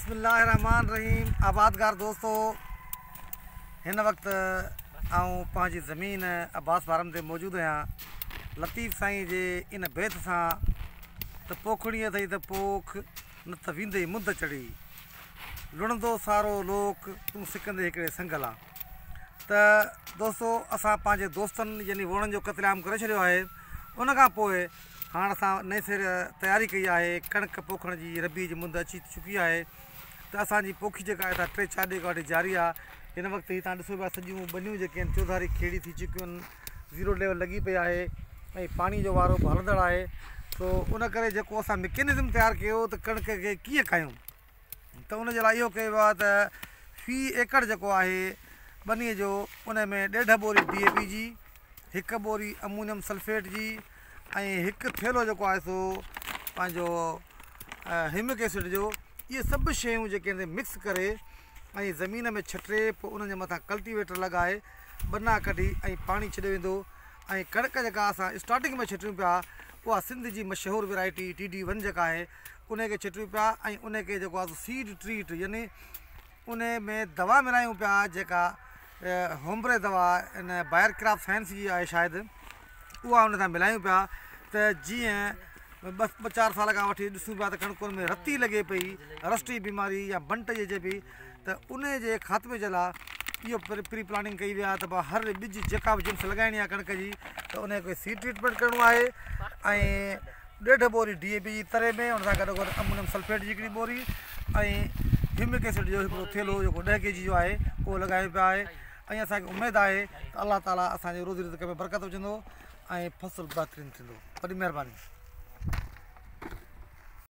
بسم الله الرحمٰن الرحيم آبادگار دوستو هن وقت آئون پنهنجي زمين عباس فارم تي موجود آهيان لطيف سائين جي ان بيت سان ته پوکڻي اٿئي ته پوک نه ته ويندئي مند چڙهي لڻندو سارو لوڪ تون سڪندي هڪڙي سنگ لا ته دوستو اسان پنهنجي دوستن يعني ووڻن جو قتل عام ڪري ڇڏيو آهي ان کان پوء هاڻ اسان نئين سر تياري ڪئي آهي ڪڻڪ پوکڻ جي ربيع جي مند اچي چڪي آهي ته اسان جي پوکي جيڪا آهي سا ٽي چار ڏينهن کان وٺي جاري آهي هن وقت هي تان ڏسو پيا سڄيون ٻنيون جيڪي آهن چوڌاري کيڙي ٿي چڪيون آهن زيرو ليول لڳي پئي آهي ۽ پاڻي جو وارو به هلندڙ آهي سو ان ڪري جيڪو اسان مڪينزم تيار ڪيو ته ڪڻڪ کي ڪيئن ڪاهيون ته ان جي لاء اهو ڪيو ويو آهي ته في ايڪڙ جيڪو آهي ٻنيء جو ان ۾ ڏيڍ ٻوري ڊي اي پي جي، هڪ ٻوري امونيم سلفيٽ جي ۽ هڪ ٿيلهو جيڪو آهي سو پنهنجو هيومڪ ايسڊ جو اهي سڀ شيون جيڪي آهن مڪس ڪري ۽ زمين ۾ ڇٽي پوء انهن جي مٿان ڪلٽيويٽر لڳائي ٻنا ڪڍي ۽ پاڻي ڇڏيو ويندو ۽ ڪڻڪ جيڪا اسان اسٽارٽنگ ۾ ڇٽيون پيا اها سنڌ جي مشهور ورائٽي ٽي ڊي ون جيڪا آهي انهي کي ڇٽيون پيا ۽ انهي کي جيڪو آهي سو سيڊ ٽريٽ يعني انهي ۾ دوا ملايون پيا جيڪا هومبري دوا ان بائر ڪراپ سائنس جي آهي شايد اها ان سان ملايون پيا ته جيئن بس ٻه چار سال کان وٺي ڏسون پيا ته ڪڻڪن ۾ رتي لڳي پئي رسٽي بيماري يا بنٽ جي چئبي ته انهي جي خاتمي جي لاء اهو پري پلاننگ ڪئي وئي آهي ته هر ٻج جيڪا به جنس لڳائڻي آهي ڪڻڪ جي ته انهي کي سيڊ ٽريٽمينٽ ڪرڻو آهي ۽ ڏيڍ ٻوري ڊي اي پي جي تري ۾ ان سان گڏو گڏ امونيم سلفيٽ جي هڪڙي ٻوري ۽ هيومڪ ايسڊ جو هڪڙو ٿيلهو جيڪو ڏهه ڪي جي جو آهي اهو لڳايو پيو آهي ۽ اسان کي اميد آهي ته الله تعالي اسان جي روزي رزق ۾ برڪت وجهندو ۽ فصل بهترين ٿيندو وڏي مهرباني.